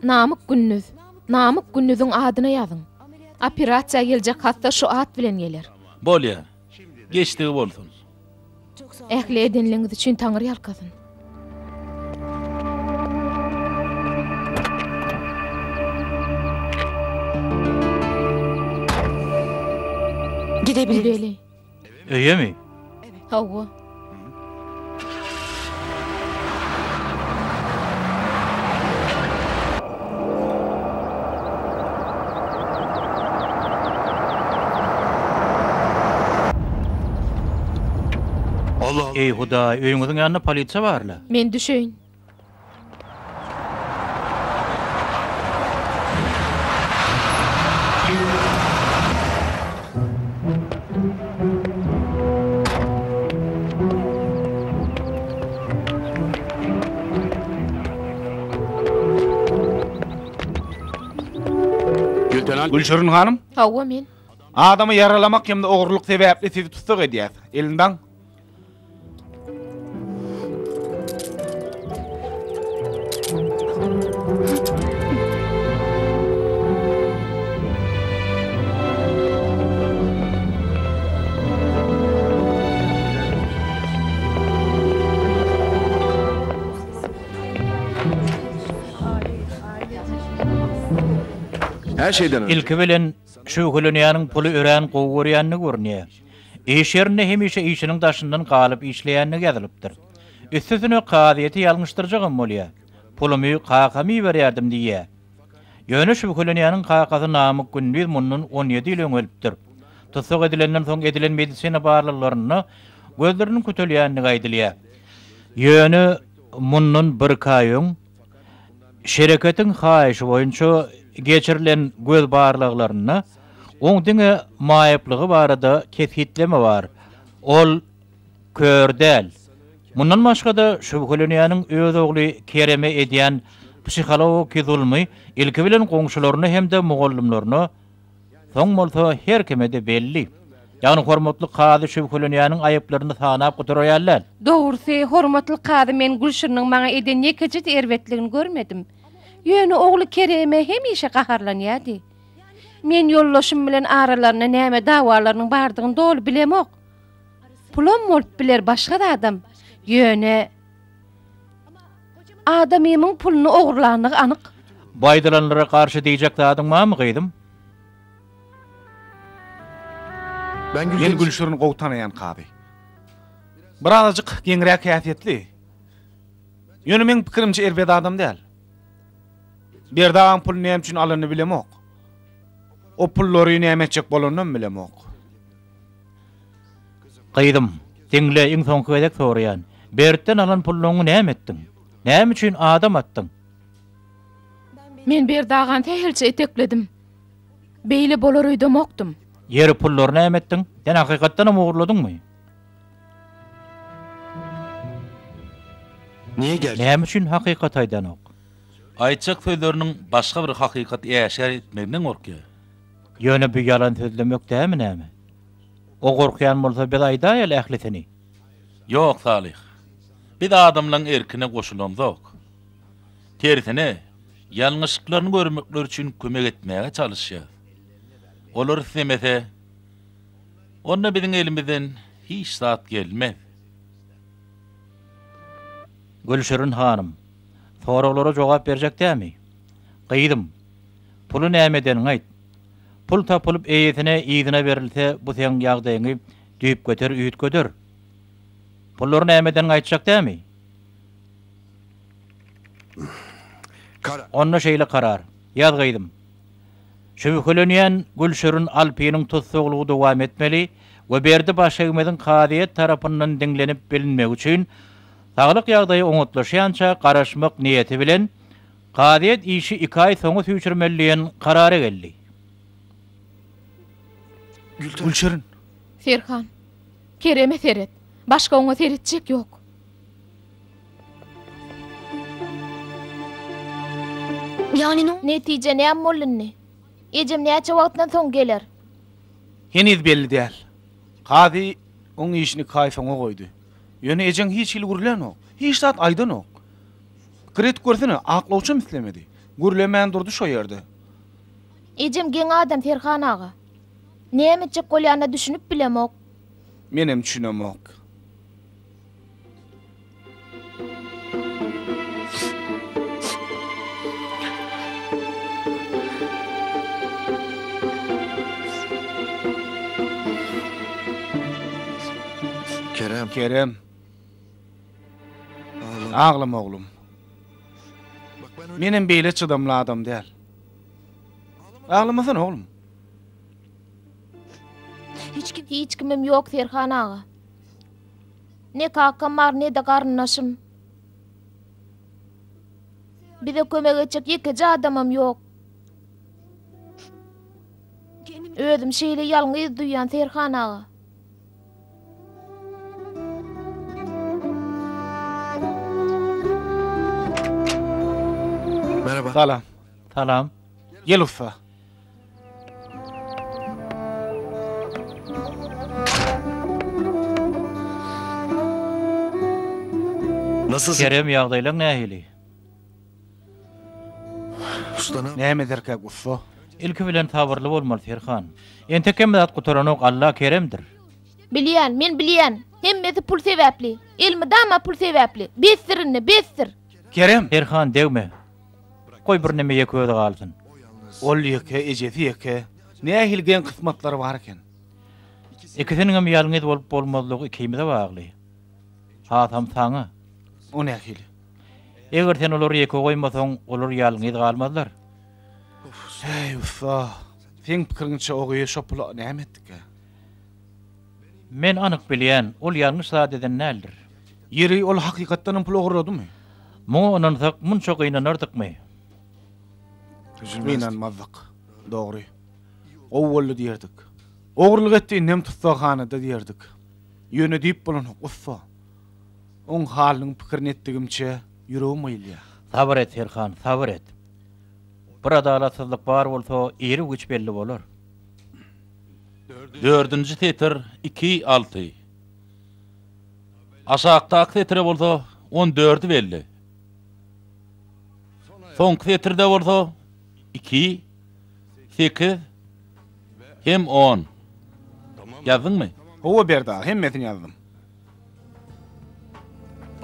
Namyk Gündüz. Namyk Gündüziň adyna ýazyň. Operasiýa geljek hassa şu at bilen geler. Bolýa. Geçdigi bolsun. Ähli edenleňiz üçin Taňry ýalkasyn. Gidebiliriz. Gideli. Öýemi? Hawa. Eý, Hudaý, öýüňiziň ýanynda polisiýa bar-la. Men düşeýin. Gülşirin hanym. Hawa men. Adamy ýaralamak hem-de ogurlyk sebäpli sizi tussag edýäs. Elini daň. Her şeyden önce. Ilki bilen şübhelenýäniň puly örän gowy görýändigi görünýär. Iş ýerinde hemişe işiniň daşyndan galyp işleýändigi ýazylypdyr. Üstesine kazyýeti ýalňyşdyrjagam bolýar. Pulumy kakama iberýärdim diýýär. Ýöne şübhelenýäniň kakasy Namyk Gündiz mundan on ýedi ýyl öň ölüpdir. Tussag edilenden soň edilen medisina barlaglarynda gözleriniň kütelýändigi aýdylýar. Ýöne mundan birki aý öň şereketiň haýyşy boýunça geçirilen göz barlaglarynda oň diňe maýyplygy barada kesgitleme bar. Ol kör däl. Mundan başga-da şübhelenýäniň öz ogly Kereme edýän psihologiki zulmy ilki bilen goňşularyna hem-de mugallymlaryna, soň bolsa her kime-de belli. Ýagny hormatly kazy şübhelenýäniň aýyplaryny sanap gutaraýan däl. Dogrusy, hormatly kazy men Gülşiriniň maňa eden ýekeje-de erbetligini görmedim. Ýöne ogly Kereme hemişe gaharlanýardy. Men ýoldaşym bilen aralarynda näme dawalarynyň bardygyny doly bilemok. Pulam bolup biler başga zadam. Ýöne adamymyň puluny ogurlandygy anyk. Bu aýdylanlara garşy diýjek zadyň barmy gyzym? Men Gülşirini gowy tanaýan kazy. Birazajyk geňräk häsiýetli. Ýöne meň pikirimçe erbet adam däl. Berdi agaň puluny näme üçin alanyny bilemok. O pullary näme etjek bolanynam bilemok. Gyzym, diňle, iň soňky gezek soraýan. Bertden alan pullaryňy näme etdiň? Näme üçin adam atdyň? Men Berdi agany sähelçe etekledim. Beýle bolar öýdemokdym. Ýeri pullary näme etdiň? Sen hakykatdanam ogurladyňmy? Näme üçin hakykaty aýdanok? Aýtjak sözleriniň başga bir hakykaty äşgär etmeginden gorkýar. Ýöne bu ýalan sözlemek dämi näme? O gorkýan bolsa biz aýdaýaly ählisini. Ýok Salyh. Biz adamlaň erkine goşulamzok. Tersine, ýalňyşlyklaryny görmekleri üçin kömek etmäge çalyşýas. Olar islemese, onda biziň elimizden hiç zat gelmez. Gülşirin hanym, soraglara jogap berjek dämi? Gyzym, puly näme edeniňi aýt. Pul tapylyp eýesine yzyna berilse bu seň ýagdaýyňy düýpgöter üýtgeder. Pullary näme edeniňi aýtjak dämi? Onda şeýle karar. Ýaz gyzym. Şübhelenýän Gülşirin Alpynyň tussaglygy dowam etmeli we Berdi Başegmeziň kazyýet tarapyndan diňlenip bilinmegi üçin saglyk ýagdaýy oňatlaşýança garaşmak niýeti bilen kazyýet işi iki aý soňa süýşürmeli diýen karara geldi. Gülşirin. Serhan, Kereme seret. Başga oňa seretjek ýok. Netije näme boldy indi? Ejem näçe wagtdan soň geler? Heniz belli däl. Kazy oň işini iki aý soňa goýdy. Ýöne ejeň hiç hili gürlänok. Hiç zat aýdanok. Pikir edip görsene, aklawçam islemedi. Gürlemän durdy şo ýerde. Ejem geň adam Serhan aga. Näme etjek bolýanyna düşünip bilemok. Menem düşünemok. Kerem. Kerem. Aglama oglum. Menem beýle çydamly adam däl. Aglamasana oglum. Hiç kimim ýok Serhan aga. Ne kakam bar, ne-de garyndaşym. Bize kömek etjek ýekeje adamam ýok. Özüm şeýle ýalňyz duýýan Serhan aga. Merhaba. Salam. Salam. Gel ussa. Nasylsyn? Kerem ýagdaýlaň nähili? Usta Näme ederkäk ussa? Ilki bilen sabyrly bolmaly Serhan. Entek hemme zat gutaranok Alla keremdir. Bilýän, men bilýän. Hemmesi pul sebäpli. Elmydama pul sebäpli. Besdir indi, besdir. Kerem! Serhan degme. Goý birneme ýeke özi galsyn. Ol ýeke, ejesi ýeke. Nähili geň kysmatlary bar eken. Ikisiniňem ýalňyz bolup bolmazlygy ikimize bagly. Hasam saňa. O nähili? Eger sen olary ýeke goýmasaň, olar ýalňyz galmazlar. Heý, ussa, seň pikiriňçe o gyz şo pula näme etdikä? Men anyk bilýän, ol ýalňyş zat eden däldir. Ýeri, ol hakykatdanam pul ogurladymy? Muňa ynansak, munça gynanardykmy? Gynanmazdyk. Dogry. Gowy boldy diýerdik. Ogurlyk etdi, indem tussaghanada diýerdik. Ýöne diýip bolanok, ussa. Oň halynyň pikirini etdigimçe, ýüregim gyýylýar. Sabyr et, Serhan, sabyr et. Bir adalatsyzlyk bar bolsa, iru-giç belli bolar. Dördünji setir, iki, alty. Aşakdaky setire bolsa on dördi belli. Soňky setirde bolsa iki, sekiz hem on. Ýazdyňmy? Hawa Berdi aga, hemmesini ýazdym.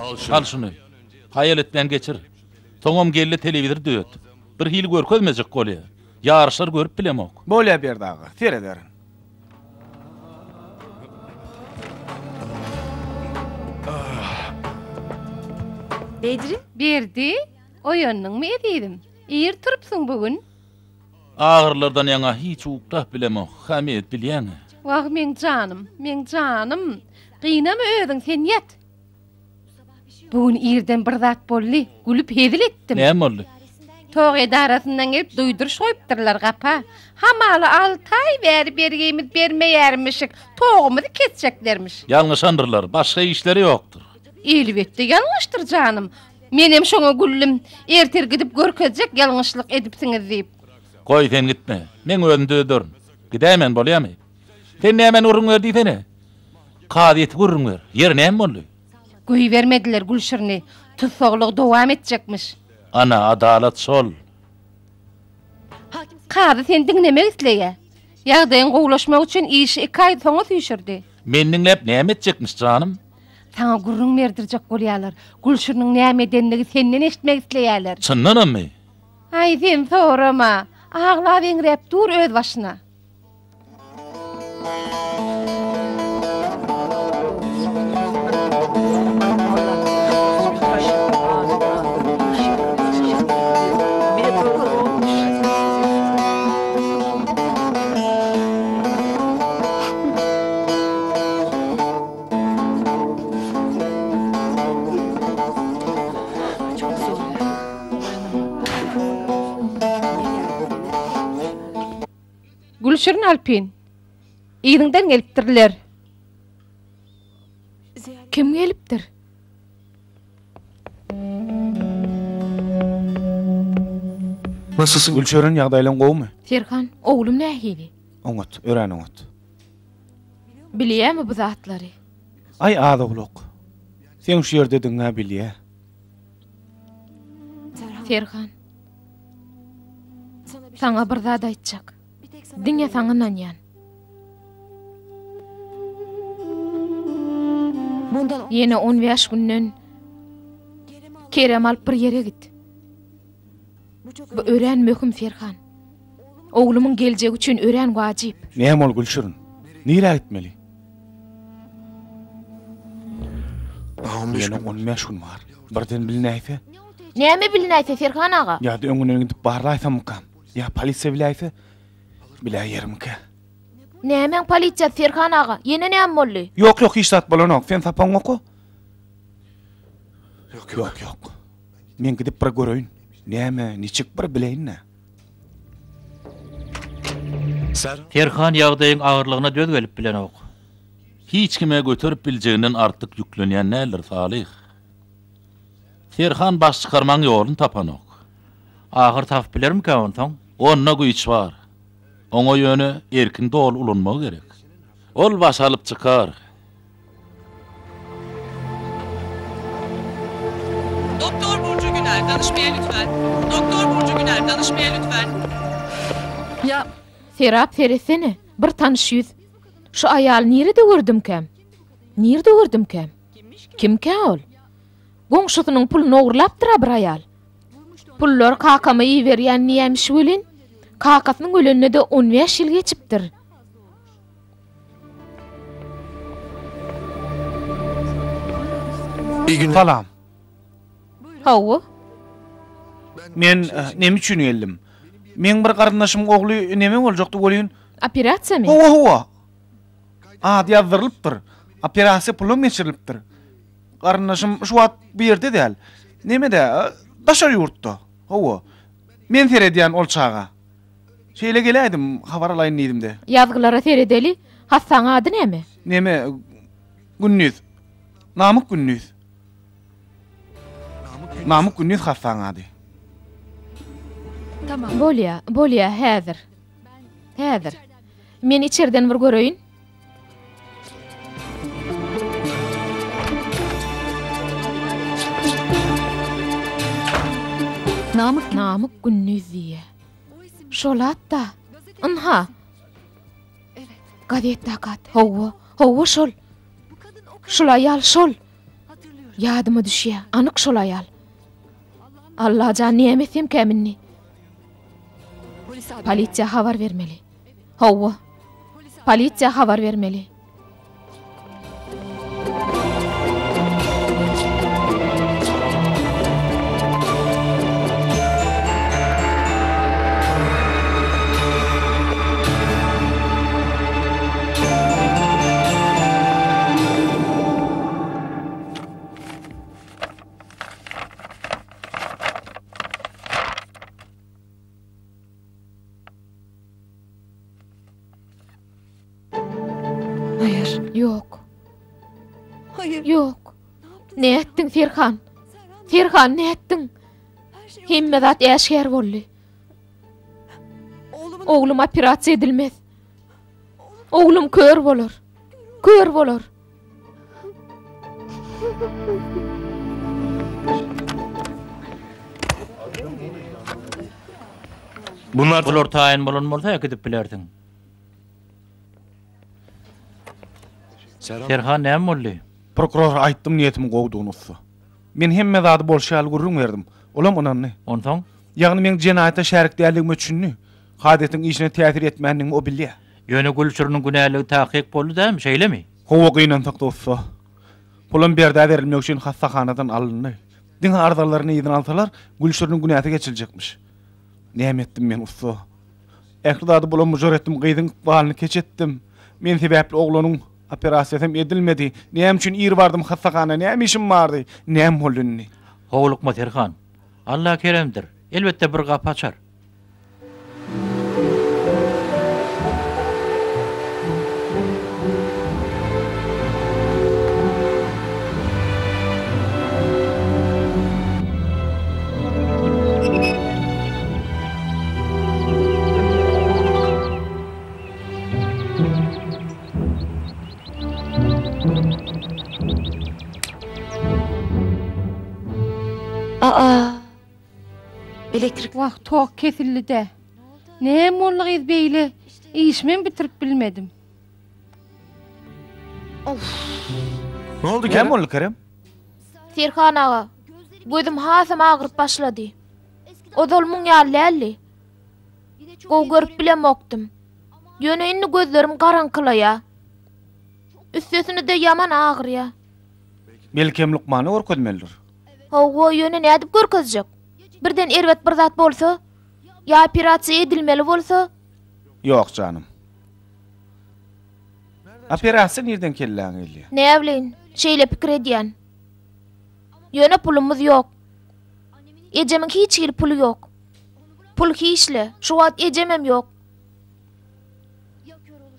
Al şuny. Haýal etmän geçir. Soňam gel-de telewizor düzet. Bir hili görkezmejek bolýa. Ýaryşlary görüp bilemok. Bolýa Berdi aga, serederin. Bedri? Berdi, oýandyňmy ezizim? Ir turupsyň bu gün. Agyrylardan ýaňa hiç uklap bilemok, Hamid, bilýäň-ä. Wah, meň janym, meň janym. Gynama özüň, sen ýat. Bu gün irden bir zat boldy, gülüp hezil etdim. Näme boldy? Tok edarasyndan gelip duýduryş goýupdyrlar gapa. Hamala alty aý bäri bergimiz bermeýärmişik, togumyzy kesjeklermiş. Ýalňyşandyrlar, başga işleri ýokdur. Elbetde ýalňyşdyr janym. Menem şoňa güldüm. Ertir gidip görkezjek ýalňyşlyk edipsiňiz diýip. Goý sen gitme. Men özüm düzederin. Gidäýmen bolýamy? Sen nämäni gürrüň ber diýsene? Kazyýeti gürrüň ber. Ýeri näme boldy? Goýbermediler Gülşirini. Tussaglygy dowam etjekmiş. Ana, adalat şol. Kazy seni diňlemek isleýär. Ýagdaýyň gowulaşmagy üçin işi iki aý soňa süýşürdi. Meni diňläp näme etjekmiş, janym? Saňa gürrüň berdirjek bolýarlar. Gülşiriniň näme edenligi senden eşitmek isleýärler. Çyndanammy? Aý, sen sorama. Aglap eňräp dur öz başyna. Gülşirin Alpin, yzyňdan gelipdirler. Kim gelipdir? Nasylsyn? Gülşirin, ýagdaýlaň gowumy? Serhan, oglum nähili? Oňat, örän oňat. Bilýämi bu zatlary? Aý, az-owlak. Seň şu ýerdedigiň-ä bilýä. Serhan. Saňa bir zat aýtjak. Diňe saňa ynanýan. Ýene on bäş günden Kerem alyp bir ýere git. Bu örän möhüm Serhan. Oglumyň geljegi üçin örän wajyp. Näme ol Gülşirin? Nirä gitmeli? Ýene on bäş gün bar. Birden bilinäýse? Näme bilinäýse Serhan aga? Ýa-da öňünden gidip barlaýsammykam? Ýa polisiýa biläýse? Biläýermikä? Nämäň polisiýasy Serhan aga? Ýene näme boldy? Ýok, ýok, hiç zat bolanok. Sen sapagyňy oka. Ýok, ýok, ýok. Men gidip bir göreýin. Näme, niçik bir bileýin-dä. Serhan ýagdaýyň agyrlygyna döz gelip bilenok. Hiç kime göterip biljeginden artyk ýüklenýän däldir, Salyh. Serhan baş çykarmaň ýoluny tapanok. Ahyr tapyp bilermikä onsoň? Onda güýç bar. Oňa ýöne erkini doly ulanmagy gerek. Ol baş alyp çykar. Doktor Burcu Güner danışmaya lütfen. Doktor Burcu Güner danışmaya lütfen. Ya Serap seretsene, bir tanyş ýüz. Şu aýaly nirede gördümkäm? Nirde gördümkäm? Kimkä ol? Goňşusynyň puluny ogurlapdyr-a bir aýal. Pullary kakama iberýän diýýämiş welin, kakasynyň ölenine-de on bäş ýyl geçipdir. Salam. Hawa. Men neme üçin geldim? Meň bir garyndaşymyň ogly neme boljakdy welin. Operasiýamy? Hawa, hawa. Ady ýazdyrylypdyr. Operasiýa pulam geçirilipdir. Garyndaşym şu wagt bu ýerde däl. Nemede, daşary ýurtda. Hawa. Men seredýän ol çaga. Şeýle geläýdim, habar alaýyn diýdim-de. Ýazgylara seredeli. Hassaň ady näme? Neme, Gündiz. Namyk Gündiz. Namyk Gündiz hassaň ady. Bolýa, bolýa, häzir. Häzir. Men içerden bir göreýin. Namyk Namyk Gündiz diýýä. Şol at-da. Ynha. Gazetdäki at. Hawa, hawa şol. Şul aýal şol. Ýadyma düşýä, anyk şol aýal. Allajan näme etsemkäm indi? Polisiýa habar bermeli. Hawa. Polisiýa habar bermeli. Ýok. Ýok. Nätdiň, Serhan? Serhan, nätdiň? Hemme zat äşgär boldy. Oglum operasiýa edilmez. Oglum kör bolar. Kör bolar. Bunlar Bular taýyn bolan bolsa äkidip bilersiň. Serhan näme boldy? Prokurora aýtdym niýetimiň gowudygyny ussa. Men hemme zady bolşy ýaly gürrüň berdim. Olam ynandy. Onsoň? Ýagny meň jenaýata şärik däldigime düşündi. Kazyýetiň işine täsir etmändigimi o bilýär. Ýöne Gülşiriniň günäligi takyk boldy dämi, şeýlemi? Hawa gynansak-da ussa. Pulam Berdä berilmek üçin hassahanadan alyndy. Diňe arzalaryny yzyna alsalar, Gülşiriniň günäsi geçiljekmiş. Näme etdim men ussa? Ähli zady bulam-bujar etdim, gyzyň ykbalyny keç etdim. Men sebäpli oglanyň operasiýasam edilmedi. Näme üçin ir bardym hassahana, näme işim bardy? Näme boldy indi? Howlukma Serhan. Alla keremdir. Elbetde bir gapy açar. Aa! Elektrik. Wah, tok kesildi-dä. Näme boldy gyz beýle? Işimem bitirip bilmedim. Ne oldu Näme Kerem? boldy Kerem? Serhan aga, gözüm hasam agyryp başlady. Ozal muň ýaly däldi. Gowy görüp bilemokdym. Ýöne indi gözlerim garaňkylaýar. Üstesine-de ýaman agyrýar. Belkem lukmana görkezmelidir. Hawa, ýöne nädip görkezjek? Birden erbet bir zat bolsa? Ýa operasiýa edilmeli bolsa? Ýok janym. Operasiýa nirden kelläňe gelýär? Näbileýin, şeýle pikir edýän. Ýöne pulumyz ýok. Ejemiň hiç hili puly ýok. Pul hiç-le, şu wagt ejemem ýok.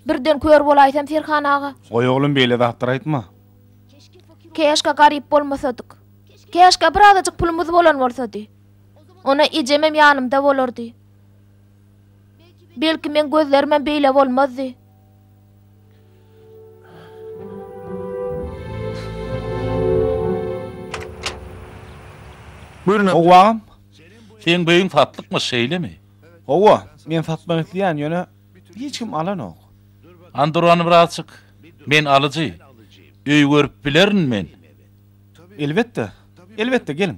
Birden kör bolaýsam Serhan aga. Goý oglum beýle zatlar aýtma. Käşgä garyp bolmasadyk. Käşgä birazajyk pulumyz bolan bolsady. Onda ejemem ýanymda bolardy. Belki meň gözlerimem beýle bolmazdy. Buyurun. Hawa agam. Seň bu öýüň satlykmyş, şeýlemi? Hawa, men satmak isleýän, ýöne hiç kim alanok. Hany dur hany birazjyk. Men alyjy. Öý görüp bilerin men. Elbetde. Elbetde, geliň.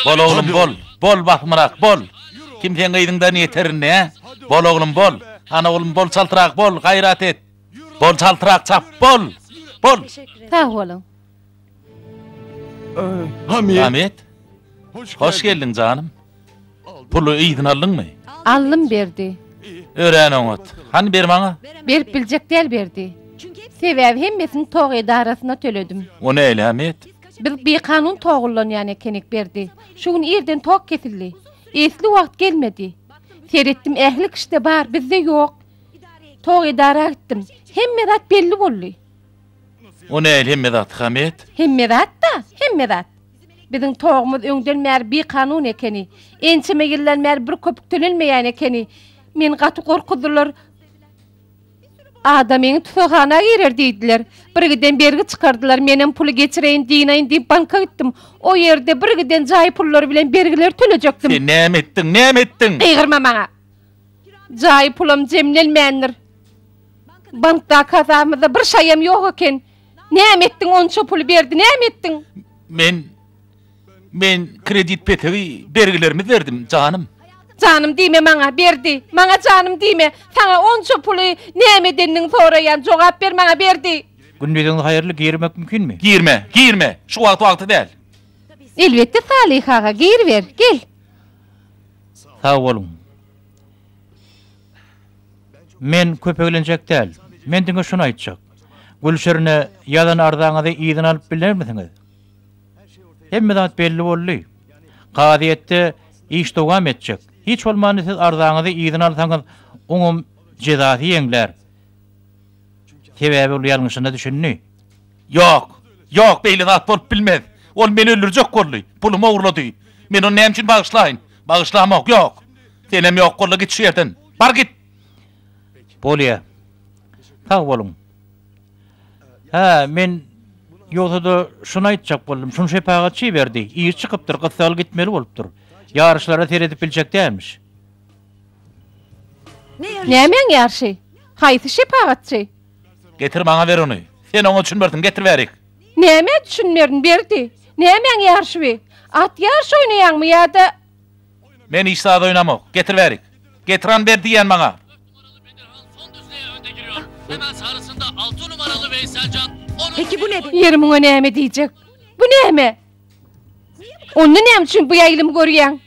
Bol oglum bol. Bol basymrak bol. Kim seň yzyňdan ýeter indi hä? Bol oglum bol. Hany oglum bol çaltrak bol gaýrat et. Bol çaltrak çap bol. Bol. Sag boluň. Hamiyet. Hamit. Hoş geldiň janym. Puly yzyna aldyňmy? Aldym Berdi. Örän oňat. Hany ber maňa. Berip biljek däl Berdi. Sebäbi hemmesini tok edarasyna töledim. O nähili Hamit? Biz bikanun tok ullanýan ekenik Berdi. Şu gün irden tok kesildi. Esli wagt gelmedi. Seretdim ähli kişide bar, bizde ýok. Tok edara gitdim. Hemme zat belli boldy. O nähili hemme zat Hamit? Hemme zat-da, hemme zat. Biziň togumyz öňden bäri bikanun ekeni. Ençeme ýyldan bäri bir köpük tölenmeýän ekeni. Meni gaty gorkuzdylar. Adamyňy tusaghana girer diýdiler. Birgiden bergi çykardylar. Menem puly geçireýin, dynaýyn diýip banka gitdim. O ýerde birgiden jaý pullary bilen bergileri tölejekdim. Sen näme etdiň, näme etdiň? Gygyrma maňa. Jaý pulam jemlenmändir. Bankdaky hasabymyzda bir şaýam ýok eken. Näme etdiň onça puly Berdi, näme etdiň? Men, men kredit petegi bergilerimi berdim, janym. Janym diýme maňa, Berdi. Maňa janym diýme. Saňa onça puly näme edendiňi soraýan, jogap ber maňa, Berdi. Gündiziňiz haýyrly, girmek mümkinmi? Girme, girme! Şu wagt wagty däl. Elbetde Salyh aga, giriber, gel. Sag boluň. Men köp eglenjek däl. Men diňe şuny aýtjak. Gülşirine ýazan arzaňyzy yzyna alyp bilermisiňiz? Hemme zat belli boldy. Kazyýetde iş dowam etjek. Hiç bolmanda siz arzaňyzy yzyna alsaňyz, oňam jezasy ýeňlär. Sebäbi ol ýalňyşyna düşündi. Ýok! Ýok, beýle zat bolup bilmez! Ol meni öldürjek boldy! Pulumy ogurlady! Men ony näme üçin bagyşlaýyn? Bagyşlamok, ýok! Senem ýok bol-da git şu ýerden! Bar git! Bolýa. Sag boluň. Hä, men ýogsa-da şuny aýtjak boldum, şuny şepagatçy berdi. Iş çykypdyr, gyssagly gitmeli bolupdyr. Ýaryşlara seredip biljek dälmiş. Nämäň ýarşy? Haýsy şepagatçy? Getir maňa ber ony. Sen oňa düşünmersiň, getir bärik. Nämä düşünmerin, Berdi? Nämäň ýarşy bi? At ýarşy oýnaýaňmy ýa-da? Men hiç zat oýnamok. Getir bärik. Getir hany ber diýýän maňa. Ýeri muňa näme diýjek? Bu näme? Onda näme üçin bu ýaýlymy görýäň?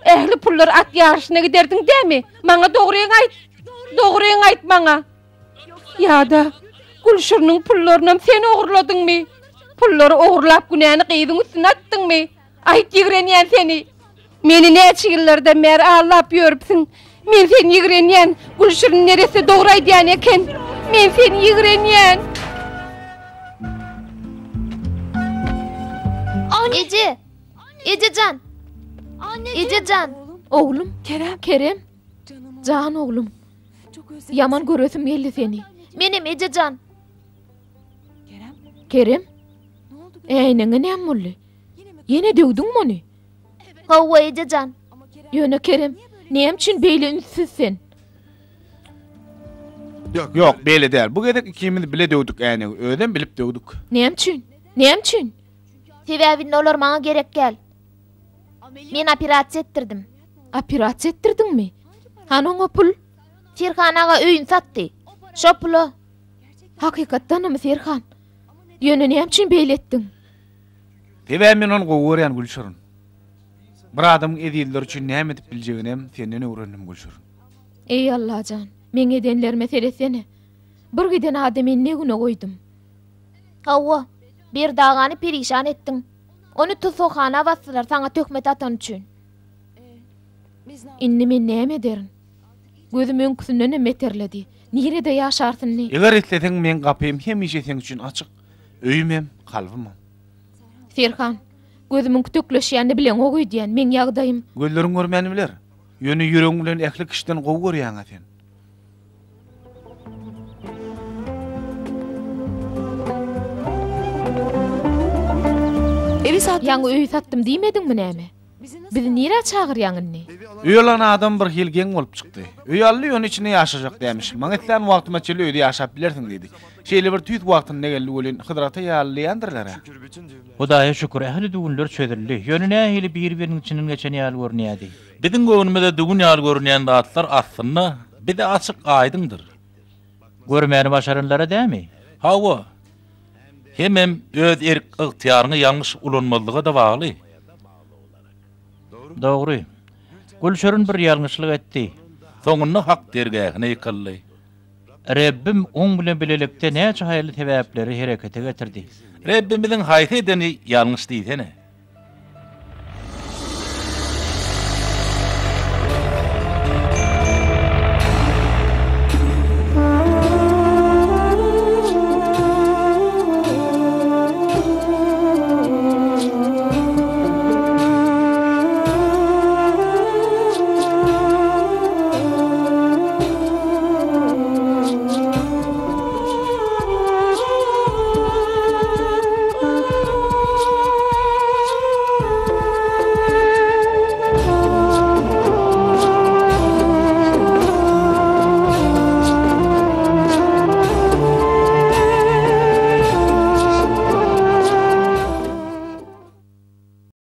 Ähli pullary at ýaryşyna giderdiň dämi? Maňa dogryňy aýt. Dogryňy aýt maňa. Ýa-da Gülşiriniň pullarynam sen ogurladyňmy? Pullary ogurlap günäni gyzyň üstüne atdyňmy? Aýt ýigrenýän seni. Meni näçe ýyllardan bäri aldap ýörüpsiň. Men seni ýigrenýän. Gülşirin neresse dogry aýdýan eken. Men seni ýigrenýän. Eje! Eje jan! Eje jan! Oglum. Kerem. Kerem. Jan oglum. Ýaman göresim geldi seni. Menem eje jan. Kerem. Äýneňe näme boldy? Ýene döwdüňmi ony? Hawa eje jan. Ýöne Kerem, näme üçin beýle ünssüz sen? Ýok, beýle däl. Bu gezek ikimiz bile döwdük äýnegi. Özem bilip döwdük. Näme üçin? Näme üçin? Sebäbi indi olar maňa gerek däl. Men operasiýa etdirdim. Operasiýa etdirdiňmi? Hany oňa pul? Serhan aga öýüni satdy. Şo pula. Hakykatdanamy Serhan? Ýöne näme üçin beýle etdiň? Sebäbi men ony gowy görýän Gülşirin. Bir adamyň ezizleri üçin näme edip biljeginem senden öwrendim Gülşirin. Eý Allajan, meň edenlerime seretsene. Bir giden adamy ne güne goýdum. Hawa, Berdi agany perişan etdiň. Ony tussaghana basdylar saňa töhmet atany üçin. Indi men näme ederin? Gözüm öňküsindenem beterledi. Nirede ýaşarys indi? Eger isleseň meň gapym hemişe seň üçin açyk. Öýümem, kalbymam. Serhan, gözümiň kütekleşýänini bileňok öýdýän, meň ýagdaýym. Gözleriň görmän biler. Ýöne ýüregiň bilen ähli kişiden gowy görýäň-ä sen. Ýaňy öýi satdym diýmediňmi näme? Bizi nirä çagyrýaň indi? Öý alan adam bir hili geň bolup çykdy. Öý aldy ýöne içinde ýaşajak dämiş. Maňa islän wagtyma çenli öýde ýaşap bilersiň diýdi. Şeýle bir tüýs wagtynda geldi welin, Hydyr ata ýaly diýendirler-ä. Hudaýa şükür, ähli düwünler çözüldi. Ýöne nähili bir-biriniň içinden geçen ýaly görünýärdi. Biziň göwnümize düwün ýaly görünýän zatlar aslynda bize açyk aýdyňdyr. Görmäni başaranlara dämi? Hawa. Hemem öz erk-ygtyýaryňy ýalňyş ulanmazlyga-da bagly. Dogry. Gülşirin bir ýalňyşlyk etdi. Soňunda Hak dergähine ýykyldy. Rebbim oň bilen bilelikde näçe haýyrly sebäpleri herekete getirdi. Rebbimiziň haýsy edeni ýalňyş diýsene?